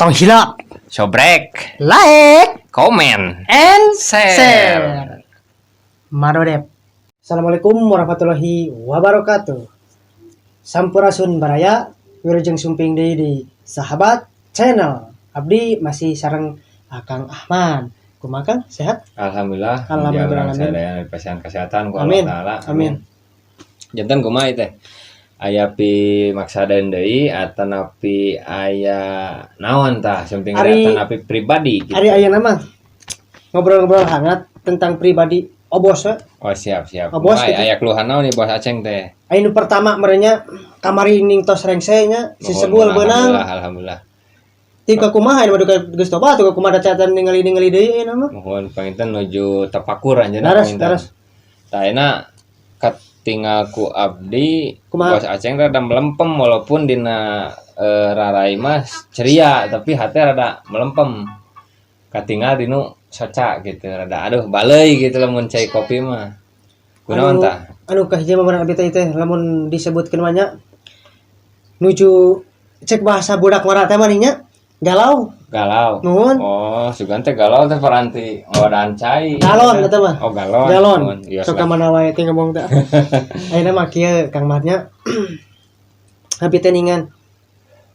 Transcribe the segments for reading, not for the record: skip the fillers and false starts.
Tong hilap, Sobrek, like, komen, and share. Share. Marodep. Assalamualaikum warahmatullahi wabarakatuh. Sampurasun baraya, wilujeng sumping deui di Sahabat Channel. Abdi masih sareng Akang Ahmad. Kumaha, Kang? Sehat? Alhamdulillah, Alhamdulillah, urang amin. sadayana dipasihan kesehatan ku Amin. Allah Taala. Amin. Janten kumaha ieu teh? Aya pimaksadeun deui atanapi aya naon tah sumping atanapi pribadi gitu. Ari ayeuna mah ngobrol-ngobrol hangat tentang pribadi Obos we. Oh, siap siap. Oh, bos, Kumaha, gitu. aya keluhan naon nih Bos Aceng teh? Aya nu pertama meureun nya kamari ning tos rengse nya si Nuhun, Sebul beunang. Alhamdulillah, alhamdulillah. Tika kumaha ini mah duka geus tobat, duka kumaha catatan ningali-ningali deui ayeuna mah. Mohon panginten nuju tapakur anjeunna Laras, panginten. laras. Tah, ayeuna katingal ku abdi Kumaha? Bos Aceng rada melempem, walaupun dina rarai mah ceria, tapi hati rada melempem. Katingal dinu soca gitu, rada aduh baleuy gitu lamun cai kopi mah. Kunaon Anu, tah? Anu kahiji mah abdi teh teh lamun disebutkeun mah nya nuju cek bahasa budak ngora teh mah nya galau. Galau. Nuhun. Oh, sugan teh galau teh paranti ngawadaan cai. Galon eta mah. Oh, galon. Galon. Nuhun. Iya, Sok ka mana wae teh ngomong teh. Ayeuna mah kieu, Kang Mat, nya. Abdi teh ningan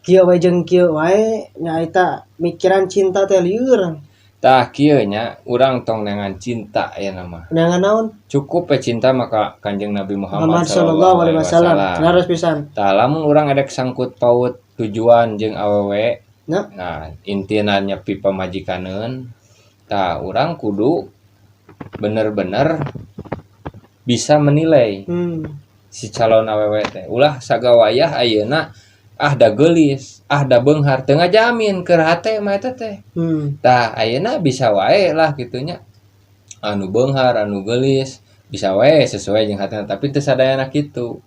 kieu wae jeung kieu wae nya eta mikiran cinta teh lieur. Tah, kieu nya, urang tong neangan cinta ya nama. Neangan naon? Cukup we cinta maka Kanjeng Nabi Muhammad Muhammad sallallahu alaihi wasallam. Laras pisan. Tah, lamun urang edek sangkut paut tujuan jeung awewe, nah, intina nyepi pamajikaneun, tah urang kudu bener-bener bisa menilai si calon awewe teh. Ulah sagawayah ayeuna, ah da geulis, ah da beunghar, teu ngajamin keur hate mah eta teh. Tah, ayeuna bisa wae lah gitunya, anu beunghar, anu geulis bisa wae sesuai jeung hatena, tapi teu sadayana kitu.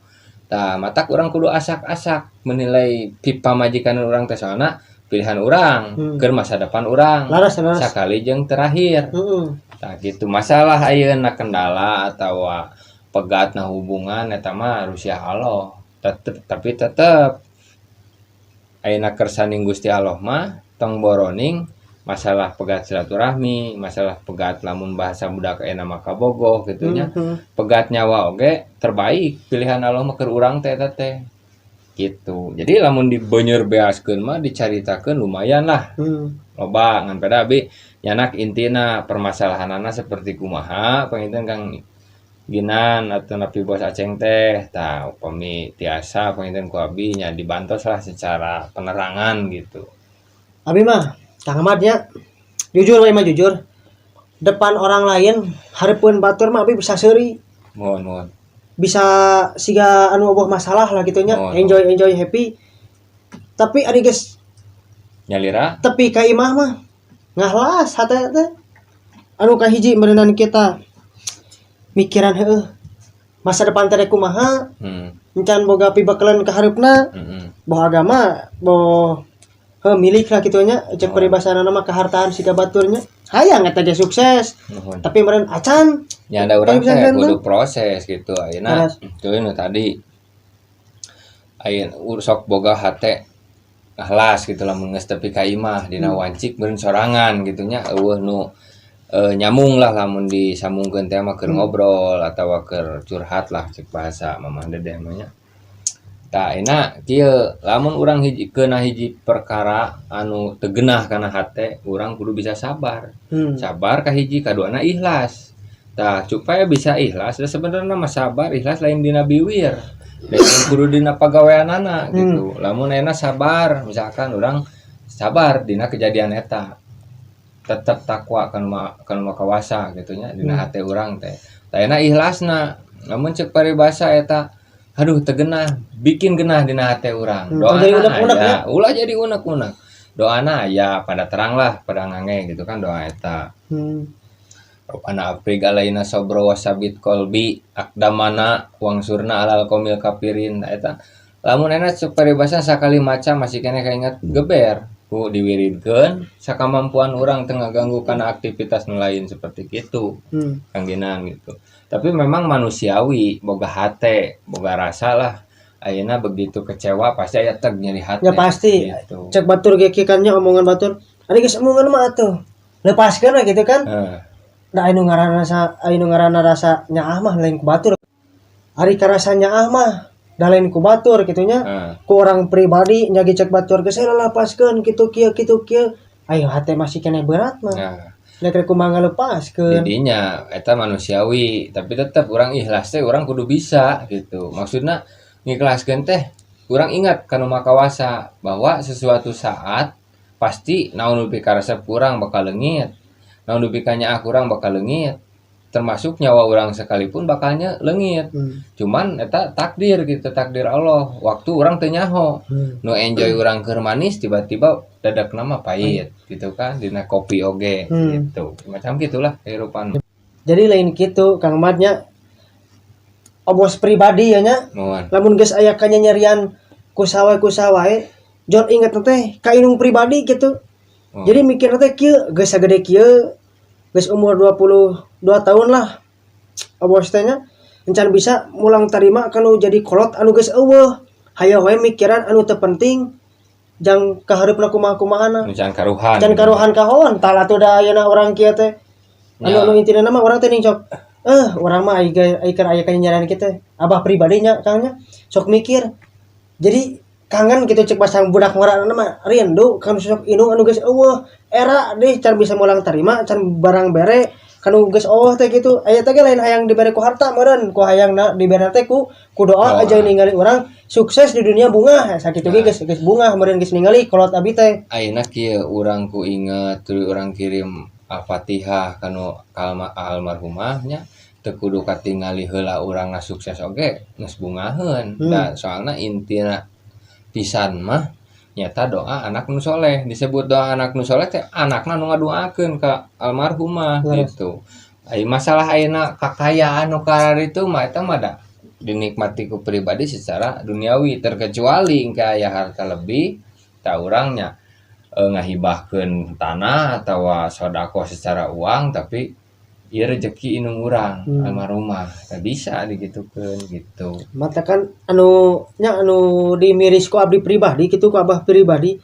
Tah, matak urang kudu asak-asak menilai ti pamajikan urang teh, soalna pilihan urang keur masa depan urang Laras, laras. Sakali jeung terakhir. Tah, gitu. Masalah ayeuna kendala atawa pegatna hubungan eta mah rusiah Allah tetep, tapi tetep ayeuna kersaning Gusti Allah mah tong boroning masalah pegat silaturahmi, masalah pegat lamun bahasa budak ayeuna mah kabogoh gitu nya, pegat nyawa oge terbaik pilihan Allah mah keur urang teh eta teh gitu. Jadi lamun dibeunyer beaskeun mah, dicaritakeun lumayan lah loba, ngan pada abi nyanak intina permasalahanana seperti kumaha panginten Kang Ginan atau napi Bos Aceng teh. Tah, upami tiasa panginten ku abi nya dibantos lah secara penerangan gitu. Abi mah Kang Ahmad nya, jujur we mah jujur. Depan orang lain, hareupeun batur mah abi bisa seuri, Mohon mohon. Bisa siga anu euweuh masalah lah gitu nya, Oh, enjoy enjoy, happy. Tapi ari geus Nyalira. Tepi ka imah mah ngahlas hate teh. Anu kahiji meureunan kita mikiran heueuh masa depan teh kumaha, encan boga pibekeleun ka hareupna, boh agama, boh heuh milik lah kitu nya, cek paribasana mah kahartaan siga baturnya. Hayang eta ge sukses, tapi meureun acan. Ya ada urang Bisa teh kan, kudu proses gitu ayeuna. Leres. Tuh nu tadi ayeuna sok boga hate ngahlas gitu lamun geus tepi ka imah dina wancik meureun sorangan gitu nya, euweuh nu nyamung lah lamun disambungkeun teh mah keur ngobrol atawa keur curhat lah cek bahasa Mamah Dedeh mah nya. Tah, ayeuna kieu, lamun urang hiji keuna hiji perkara anu teu geunah kana hate urang, kudu bisa sabar. Sabar kahiji, kaduana ikhlas. Tah, supaya bisa ikhlas da sebenarnya mah sabar ikhlas lain dina biwir lain, kudu dina pagaweanana gitu. Lamun ayeuna sabar, misalkan urang sabar dina kejadian eta, tetep takwa kanu Maha Kawasa gitu nya dina hate urang teh. Tah, ayeuna ikhlasna lamun cek paribasa eta aduh teu geunah, bikin geunah dina hate urang. Tong jadi Doana unek-unek aya nya. Ulah jadi unek-unek, doana aya pada terang lah, pada ngange gitu kan doa eta. Rabbana afrigh alaina sabra wasabit qalbi aqdamana wangsurna alal qaumil kafirin. Nah, eta lamun enak cek paribasa sakali maca masih keneh kainget, geber ku diwiridkeun sakamampuan urang, teu ngaganggu kana aktivitas nu lain seperti kitu. Kang Ginan gitu, tapi memang manusiawi boga hate boga rasa lah. Ayeuna begitu kecewa pasti aya teg nyeri hati. Ya pasti. Gitu. Cek batur ge kieu kan nya, omongan batur. Ari geus omongan mah atuh. Lepaskeun we gitu kan. Da anu ngaranna rasa, anu ngaranna rasa nyaah mah lain ku batur. Ari karasa nyaah mah da lain ku batur kitu nya. Ku orang pribadi nya ge cek batur geus heula lepaskeun kitu kieu kitu kieu. Ayo hate masih keneh berat mah. Nah, Rek kumaha ngalepaskeun. Didinya eta manusiawi, tapi tetap urang ikhlas teh urang kudu bisa gitu. Maksudna ngikhlaskeun teh urang ingat ka Nu Maha Kawasa bahwa sesuatu saat pasti naon nu pikaresep urang bakal leungit. Naon nu pikanyaah urang bakal leungit. Termasuk nyawa urang sekalipun bakalnya leungit. Cuman eta takdir gitu, takdir Allah. Waktu urang teu nyaho. Nu enjoy urang keur manis tiba-tiba dadak nama pahit gitu kan, dina kopi oge gitu. Macam gitulah kehidupan. Jadi lain kitu Kang Mad nya, obos pribadi ya nya. Mohon. Lamun geus aya kanyanyerian kusawae kusawae, jol inget teh ka indung pribadi gitu. Jadi mikir teh kieu, geus sagede kieu, geus umur 22 tahun lah obos teh nya, encan bisa mulang tarima kanu jadi kolot anu geus euweuh. Hayo we mikiran anu teu penting jang kahareupna kumaha-kumahana. Can karuhan. Can karuhan kahoan tah atuh da ayeuna urang kieu teh anu anu intina mah urang teh ning sok urang mah ai ai keur aya kanyaran kitu abah pribadinya Kang nya, sok mikir jadi kangen gitu, cek bahasa budak ngora mah rindu kan, sok indung anu geus euweuh era deh, can bisa mulang tarima, can barang bere kanu geus euweuh teh gitu. Aya teh ge lain hayang dibere ku harta meureun, ku hayangna dibere teh ku doa Doa. Aja ningali urang sukses di dunia bungah sakitu ge, geus geus bungah meureun geus ningali kolot abi teh. Ayeuna kieu, urang ku inget tuluy urang kirim Al-Fatihah kanu kalma almarhumah nya, teu kudu katingali heula urangna sukses oge geus bungaheun. Da soalna intina pisan mah nyata doa anak nu soleh. Disebut doa anak nu soleh teh anakna nu ngadoakeun ka almarhumah gitu. Ai masalah ayeuna kakayaan nu kararitu mah eta mah da dinikmati ku pribadi secara duniawi, terkecuali engke aya harta lebih tah urang nya ngahibahkeun tanah atawa sedekah secara uang, tapi ieu rezeki indung urang almarhumah tah bisa digitukeun gitu. Matakan anu nya anu dimiris ku abdi pribadi gitu, ku abah pribadi,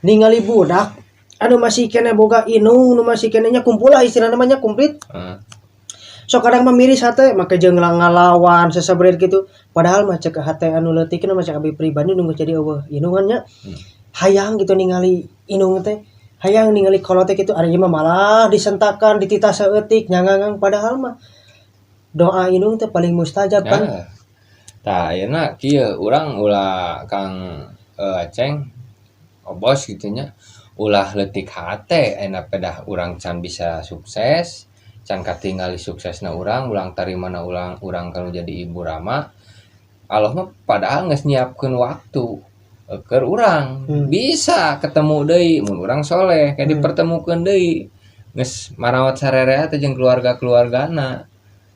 ningali budak anu masih keneh boga indung nu masih keneh nya kumpul lah istilahna mah nya, komplit. Sok kadang mah miris hate make jeung ngalawan sesebret gitu, padahal mah cek hate anu leutikna mah, cek abdi pribadi, nunggu jadi euweuh indungan nya hayang gitu ningali indung teh, hayang ningali kolot teh gitu. Ari ieu mah malah disentakan, dititah saeutik nyangangang, padahal mah doa indung teh paling mustajab kan. Nah, tah ayeuna kieu, urang ulah Kang Aceng, Obos gitu nya, ulah leutik hate ayeuna pedah urang can bisa sukses, can katingali suksesna urang, ulang tarimana ulang urang kalau jadi ibu rama. Allah mah padahal geus nyiapkeun waktu keur urang bisa ketemu deui mun urang soleh kayak dipertemukeun deui geus marawat sarerea teh jeung keluarga-keluargana.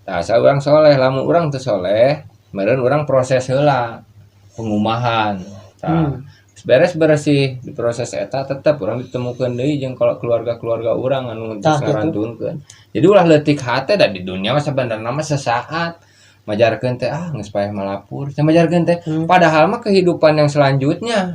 Tah asal urang soleh. Lamun urang teu soleh meureun urang proses heula pengumahan. Tah beres bersih di proses eta tetep urang ditemukeun deui jeung kalau keluarga-keluarga urang anu Tah, geus gitu. ngarantunkeun. Jadi ulah leutik hate, da di dunia mah sabenerna mah sesaat. Majarkeun teh ah geus paeh malapur majarkeun teh padahal mah kehidupan yang selanjutnya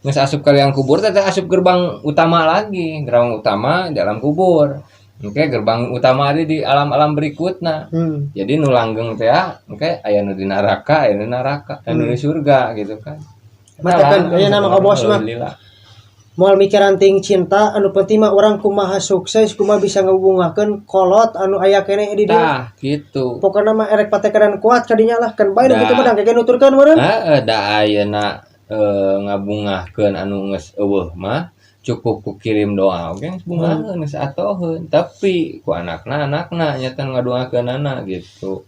geus asup ke liang kubur teh, teh asup gerbang utama lagi, gerbang utama dalam kubur. Oke, gerbang utama di alam-alam berikutnya. Jadi nu langgeng teh ah, oke, aya nu di neraka, aya nu neraka, aya nu di surga gitu kan. Matakan aya nama Obos mah. Alhamdulillah. Moal mikiran ting cinta, anu penting mah urang kumaha sukses, kumaha bisa ngabungakeun kolot anu aya keneh di dieu. Tah gitu. Pokokna mah erek patekadan kuat kadinya lah kan bae nu Da. kitu mah da nuturkeun meureun. Heeh, da ayeuna ngabungahkeun anu geus euweuh mah cukup ku kirim doa oge geus bungaheun, geus atoheun, tapi ku anakna anakna nyata ngadoakeunana gitu.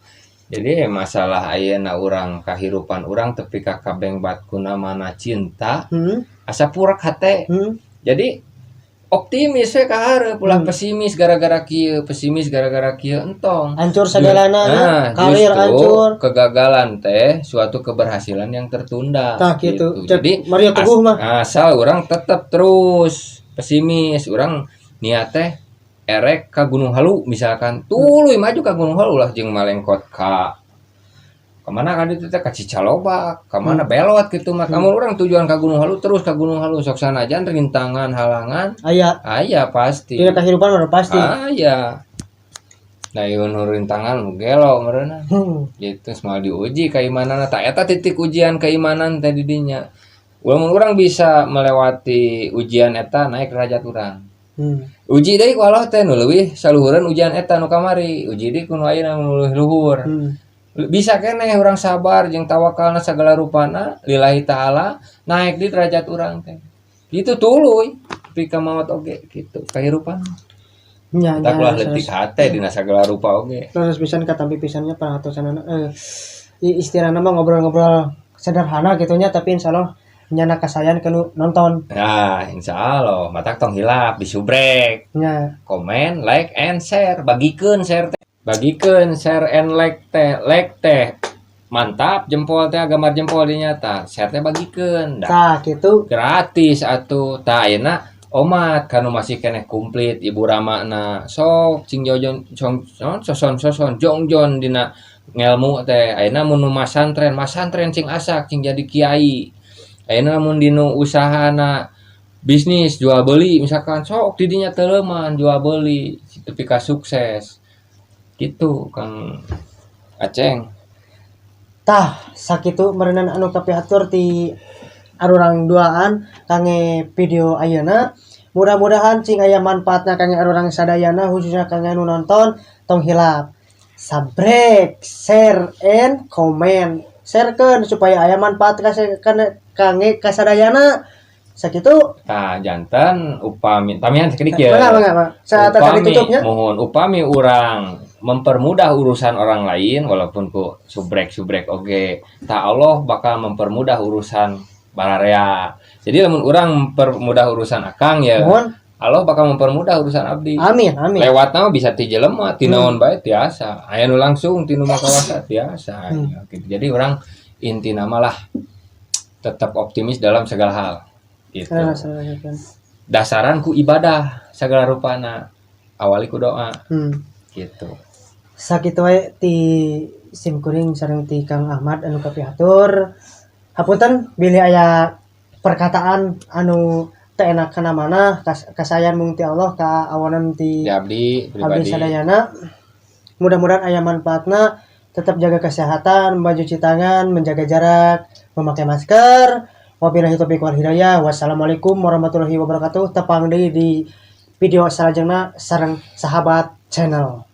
Jadi masalah ayeuna urang kahirupan urang tepi ka kabengbat kuna mana cinta asa purak hate. Jadi optimis we ka hareup, ulah pesimis gara-gara kieu, pesimis gara-gara kieu, entong. Hancur segalana, Nah, karir justru hancur. Kegagalan teh suatu keberhasilan yang tertunda. Tah gitu. Gitu. Cek Jadi Mario Teguh mah. Asal urang tetap terus pesimis, urang niat teh erek ka Gunung Halu misalkan, tuluy maju ka Gunung Halu, ulah jeung malengkot ka Kemana kan itu teh ka Cicalobak, kemana belot gitu mah. Kamu urang tujuan ka Gunung Halu, terus ka Gunung Halu, sok sanajan rintangan, halangan Aya. Aya pasti. Dina kehidupan udah pasti. Aya. Nah, ieu nu rintangan nu gelo meureunna. Gitu semua diuji keimanan, tah eta titik ujian keimanan teh di dinya. Lamun urang bisa melewati ujian eta, naik derajat urang. Uji deui ku Allah teh nu leuwih saluhureun ujian eta nu kamari, uji deui ku nu ayeuna nu leuwih luhur. Bisa keneh urang sabar jeung tawakalna sagala rupana lillahi taala, naik di derajat urang teh. Gitu tuluy tepi ka maot oge gitu kahirupan. Nya. Tak Nya. ulah leutik hate dina sagala rupa oge. Terus pisan katampi pisannya perhatosanana, istilahna mah ngobrol-ngobrol sederhana gitu nya, tapi insya Allah nyana kasayan ke nu nonton. Nah, insya Allah matak tong hilap disubrek, Nya. Komen, like, and share, bagikeun share teh, bagikeun share and like teh, like teh mantap jempol teh, gambar jempol di nyata, share teh bagikeun dah. Tah, gitu. Gratis atuh. Tah, ayeuna omat kanu masih keneh komplit ibu ramana, sok cing jojon song soson soson jongjon dina ngelmu teh. Ayeuna mun nu masantren, masantren cing asak, cing jadi kiai. Ayeuna mun dinu usahana bisnis jual beli misalkan, sok didinya teleuman jual beli tepi ka sukses gitu, Kang Aceng. Tah, sakitu meureunan anu kapihatur ti arurang duaan kangge video ayeuna. Mudah-mudahan cing aya manfaatna kangge arurang sadayana, khususnya kangge anu nonton. Tong hilap subrek, share, and comment, sharekeun supaya aya manfaat kangge kasadayana. Sakitu. Tah, janten upami tamian sakedik ya. Mangga, mangga, mangga. Saat tadi Upami tutupnya. Mohon, upami urang mempermudah urusan orang lain walaupun ku subrek subrek oge, tah Allah bakal mempermudah urusan bararea. Jadi lamun urang mempermudah urusan akang ya, Mohon. Allah bakal mempermudah urusan abdi. Amin, amin. Lewat nama bisa ti jelema, ti naon bae tiasa, aya nu langsung ti nu makawasa tiasa. Ya, gitu. Jadi urang inti nama lah tetap optimis dalam segala hal gitu. Dasaran ku ibadah segala rupana, awali ku doa gitu. Sakitu wae ti sim kuring sareng ti Kang Ahmad anu kapihatur. Hapunten bilih aya perkataan anu teu enak kana mana, kasayan mung ti Allah, ka awanan ti Di abdi abdi pribadi. Sadayana. Mudah-mudahan aya manfaatna. Tetap jaga kesehatan, mencuci tangan, menjaga jarak, memakai masker. Wabillahi taufiq wal hidayah. Wassalamualaikum warahmatullahi wabarakatuh. Tepang deui di video salajengna sareng Sahabat Channel.